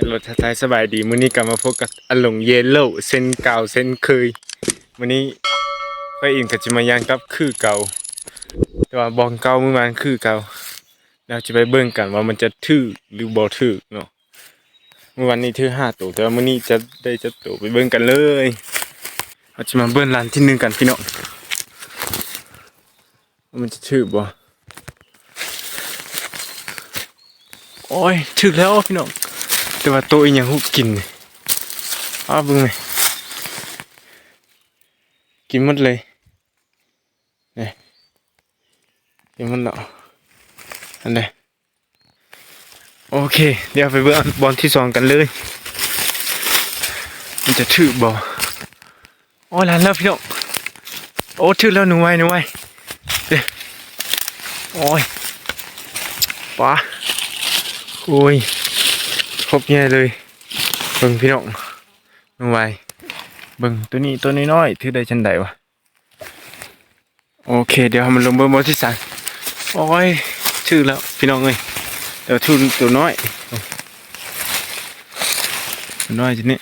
ຮັລໂຫຼ ທັກທາຍສະບາຍດີ. ມື້ນີ້ກໍມາພົບກັບອາຫຼົງເຢໂລເຊັ່ນເກົ່າເຊັ່ນເຄີຍ. ມື້ນີ້ຂ້ອຍເອງກໍຈະມາຍ່າງກັບຄືເກົ່າ, ແຕ່ວ່າບ່ອນເກົ່າມື້ວານຄືເກົ່າ. ເຮົາຈະໄປເບິ່ງກັນວ່າມັນຈະຖືກຫຼືບໍ່ຖືກເນາະ. ມື້ວານນີ້ຖືກຫ້າໂຕ, ແຕ່ວ່າມື້ນີ້ຈະໄດ້ຈັກໂຕ, ໄປເບິ່ງກັນເລີຍ. ເຮົາຈະມາເບິ່ງລັນທີໜຶ່ງກັນພີ່ນ້ອງ. ມັນຈະຖືກບໍ່? ໂອ້ຍ ຖືກແລ້ວພີ່ນ້ອງ, ແຕ່ວ່າໂຕອີ່ຫຍັງຮູ້ກິນນີ້. ອ້າ ເບິ່ງແມະ, ກິນໝົດເລີຍ. ນີ້ ກິນໝົດແລ້ວ. ອັນໃດ? ໂອເຄ, ດຽວໄປເບິ່ງບ່ອນທີສອງກັນເລີຍ. ມັນຈະຖືກບໍ່? ໂອ້ຍ ລັນແລ້ວພີ່ນ້ອງ. ໂອ້ ຖືກແລ້ວ. ໜູໄວ ໜູໄວເດ້. ໂອ້ຍ ປາ, ໂອ້ຍ ຄົບໃຫຍ່ເລີຍ. ເບິ່ງພີ່ນ້ອງ, ໜູໄວ. ເບິ່ງໂຕນີ້ ໂຕນ້ອຍໆ ຖືກໄດ້ຈັ່ງໃດວະ? ໂອເຄ, ດຽວເຮົາມາລົງເບິ່ງບ່ອນທີສາມ. ໂອ້ຍ ຖືກແລ້ວພີ່ນ້ອງເອີຍ, ແຕ່ວ່າຖືກໂຕນ້ອຍ, ໂຕນ້ອຍຈັ່ງນີ້.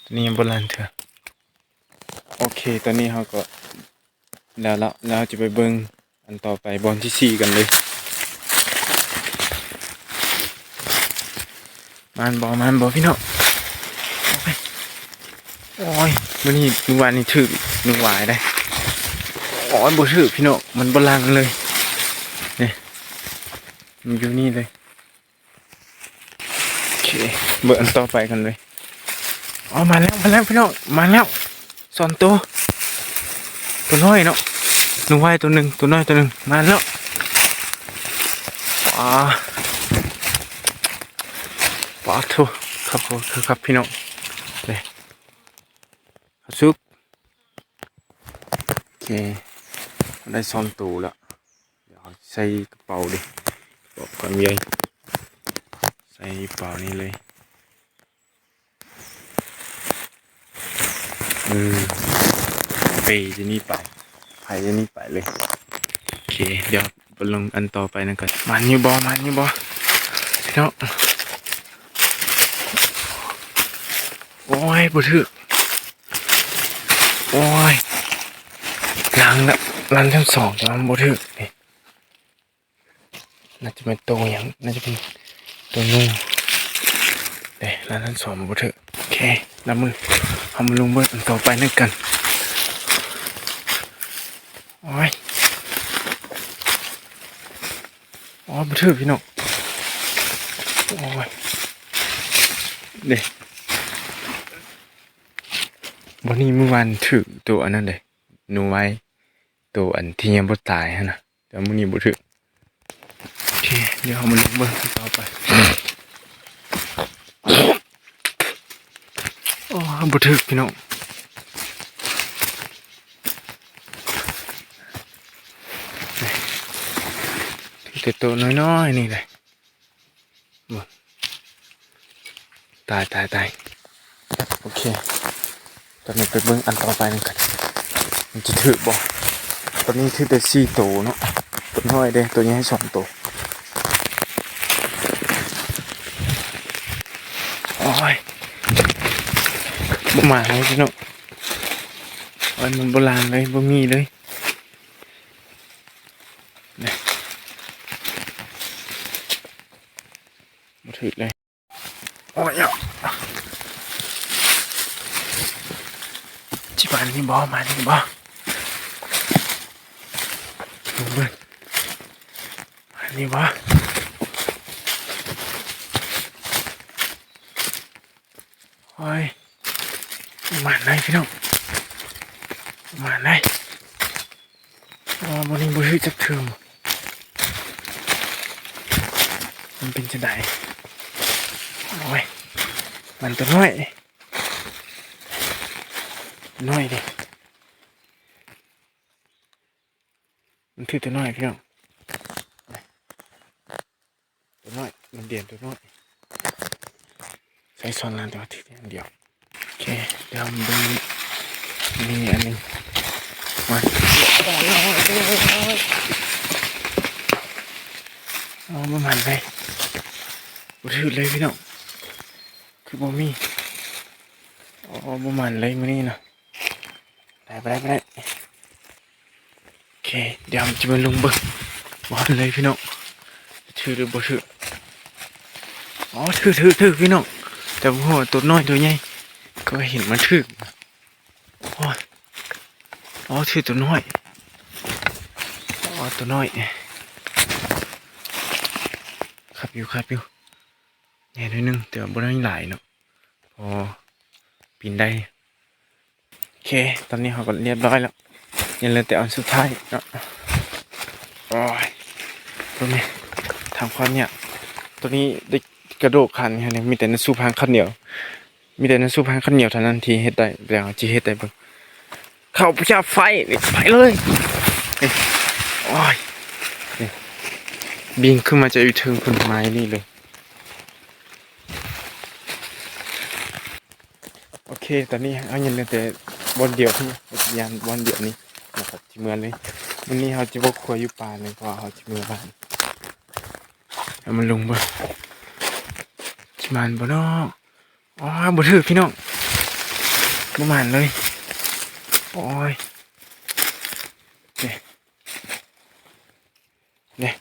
ໂຕນີ້ຍັງບໍ່ລັນເທື່ອ. ໂອເຄ, ຕອນນີ້ເຮົາກໍແລ້ວລະ, ແລ້ວເຮົາຈະໄປເບິ່ງ ອັນຕໍ່ໄປບ່ອນທີສີ່ກັນເລີຍ. ມານບໍ່ ມານບໍ່ພີ່ນ້ອງ? ໂອ້ຍ ມື້ນີ້ ມື້ວານນີ້ຖືກໜູຫວາຍໄດ໋. ໂອ້ຍ ບໍ່ຖືກພີ່ນ້ອງ, ມັນບໍ່ລັນເລີຍ. ນີ້ ມັນຢູ່ນີ້ເລີຍ. ໂອເຄ ເບິ່ງອັນຕໍ່ໄປກັນເລີຍ. ອໍ ມາແລ້ວ ມາແລ້ວພີ່ນ້ອງ, ມາແລ້ວ. ສອງໂຕ, ໂຕນ້ອຍເນາະ, ໜູໄວໂຕໜຶ່ງ, ໂຕນ້ອຍໂຕໜຶ່ງ, ມາແລ້ວ. ປາ, ປາໂທ້, ຄັກ ຄັກ ຄັກພີ່ນ້ອງ. ເດ້ ເຂົ້າສຸກ. ໂອເຄ ໄດ້ສອງໂຕແລ້ວ. ດຽວເຮົາໃສ່ກະເປົາເດ້, ກະເປົາກວ້າງໃຫຍ່, ໃສ່ກະເປົານີ້ເລີຍ. ອືມ ເປຈະນີ້ໄປ, ໄພຈະນີ້ໄປເລີຍ. ໂອເຄ ດຽວໄປເບິ່ງອັນຕໍ່ໄປນຳກັນ. ໝານຢູ່ບໍ່? ໝານຢູ່ບໍ່ພີ່ນ້ອງ? ໂອ້ຍ ບໍ່ຖືກ. ໂອ້ຍ ລັນລະ ລັນທັງສອງ ແຕ່ວ່າມັນບໍ່ຖືກ. ນີ້ ໜ້າຈະເປັນໂຕຫຍັງ? ໜ້າຈະເປັນໂຕໜູ. ເດ້ ລັນທັງສອງບໍ່ຖືກ. ໂອເຄ ນັບມື້ ເຮົາມາລົງເບິ່ງອັນຕໍ່ໄປນຳກັນ. ໂອ້ຍ ໂອ້ຍ ບໍ່ຖືກພີ່ນ້ອງ. ໂອ້ຍ ເດ້ ບໍ່ນີ້ ມື້ວານຖືກໂຕອັນນັ້ນເດ້ ໜູໄວ ໂຕອັນທີ່ຍັງບໍ່ຕາຍຫັ້ນນະ, ແຕ່ມື້ນີ້ບໍ່ຖືກ. ໂອເຄ ດຽວເຮົາມາເບິ່ງຕໍ່ໄປ. ໂອ້ ບໍ່ຖືກພີ່ນ້ອງ. ຖືກແຕ່ໂຕນ້ອຍໆນີ້ແຫຼະ. ຕາຍ ຕາຍ ຕາຍ. ໂອເຄ ຕອນນີ້ໄປເບິ່ງອັນຕໍ່ໄປນຳກັນ ມັນຈະຖືກບໍ່? ຕອນນີ້ຖືກແຕ່ສີ່ໂຕເນາະ, ໂຕນ້ອຍເດ້ ໂຕໃຫຍ່ສອງໂຕ. ໂອ້ຍ ບໍ່ມາເລີຍພີ່ນ້ອງ. ໂອ້ຍ ມັນບໍ່ລັນເລີຍ ບໍ່ມີເລີຍ. ນີ້ ບໍ່ຖືກເລີຍ. ໂອ້ຍ ຊິມານີ້ບໍ່? ມານີ້ບໍ່? ເບິ່ງ ມານີ້ບໍ່? ໂອ້ຍ ມາໄດ້ພີ່ນ້ອງ ມາໄດ້. ອໍ ບໍ່ນີ້ບໍ່ຖືກຈັກເທື່ອ. ມັນເປັນຈັ່ງໃດ? ໂອ້ຍ ມັນຕົວນ້ອຍ ນ້ອຍເດ້. ມັນຖືກຕົວນ້ອຍພີ່ນ້ອງ, ຕົວນ້ອຍ ມັນເດນຕົວນ້ອຍ. ໃຊ້ຊ້ອນລານ ແຕ່ວ່າຖືກອັນດຽວ. ໂອເຄ ດຽວເບິ່ງ ມີອັນໜຶ່ງ ມາ. ອໍ ບໍ່ໝານເລີຍ ບໍ່ຖືກເລີຍພີ່ນ້ອງ. ຄືບໍ່ມີ. ໂອ້ ບໍ່ໝານເລີຍມື້ນີ້ນະ. ໄປ ໄປ ໄປ ໂອເຄ ດຽວເຮົາຈະມາລົງເບິ່ງ. ບໍ່ທັນເລີຍພີ່ນ້ອງ ຖືກຫຼືບໍ່ຖືກ. ອໍ ຖືກ ຖືກ ຖືກພີ່ນ້ອງ ແຕ່ບໍ່ຮູ້ວ່າໂຕນ້ອຍໂຕໃຫຍ່ ກໍເຫັນມັນຖືກ. ໂອ້ຍ ອໍ ຖືກໂຕນ້ອຍ. ອໍ ໂຕນ້ອຍ ຄັບຢູ່ ຄັບຢູ່ ໃຫຍ່ໜ້ອຍໜຶ່ງ ແຕ່ວ່າບໍ່ໄດ້ຫຼາຍເນາະ ພໍປີນໄດ້. ໂອເຄ ຕອນນີ້ເຮົາກໍລຽບຮ້ອຍແລ້ວ ຍັງເຫຼືອແຕ່ອັນສຸດທ້າຍເນາະ. ໂອ້ຍ ຕົວນີ້ທຳຄວາມຍາກ ຕົວນີ້ໄດ້ກະໂດດຂັ້ນນີ້ ມີແຕ່ໜັງສືພາງຂັ້ນດຽວ ມີແຕ່ໜັງສືພາງຂັ້ນດຽວເທົ່ານັ້ນທີ່ເຮັດໄດ້ ແລ້ວເຮົາຊິເຮັດໄດ້ເບິ່ງ. ເຂົ້າໄປຊະ ໄຟ ນີ້ ໄປເລີຍ ນີ້ ໂອ້ຍ ນີ້ ບິນຂຶ້ນມາຈາກຢູ່ເທິງພຸ້ນ ມາຢູ່ນີ້ເລີຍ. ໂອເຄ ຕອນນີ້ເຮົາຍັງເຫຼືອແຕ່ບ່ອນດຽວ ພະຍາຍາມບ່ອນດຽວນີ້ນະຄັບ ຊິເມືອເລີຍ. ມື້ນີ້ເຮົາຈະບໍ່ຄົວຢູ່ປ່າເລີຍ ເພາະວ່າເຮົາຊິເມືອບ້ານ. ເອົາມັນລົງເບິ່ງ ຊິໝານບໍ່ເນາະ. ອໍ ບໍ່ຖືກພີ່ນ້ອງ ບໍ່ໝານເລີຍ. ໂອ້ຍ ນີ້ ນີ້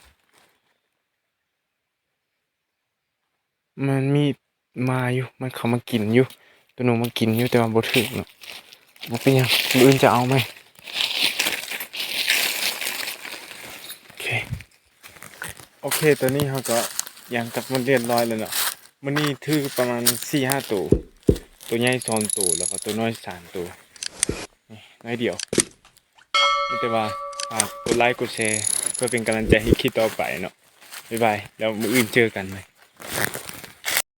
ມັນມີໝາຢູ່ ມັນເຂົ້າມາກິນຢູ່ ໂຕໜູມາກິນຢູ່ ແຕ່ວ່າບໍ່ຖືກເນາະ. ບໍ່ເປັນຫຍັງ ມື້ອື່ນຈະເອົາໃໝ່. ໂອເຄ ໂອເຄ ຕອນນີ້ເຮົາກໍຍ່າງກັບໝົດລຽບຮ້ອຍແລ້ວເນາະ. ມື້ນີ້ຖືກປະມານສີ່ຫ້າໂຕ ໂຕໃຫຍ່ສອງໂຕ ແລ້ວກໍໂຕນ້ອຍສາມໂຕ ນີ້ ໜ້ອຍດຽວ. ມີແຕ່ວ່າຝາກກົດໄລກົດແຊ ເພື່ອເປັນກຳລັງໃຈໃຫ້ຄລິບຕໍ່ໄປເນາະ. ບາຍບາຍ ແລ້ວມື້ອື່ນເຈີກັນໃໝ່.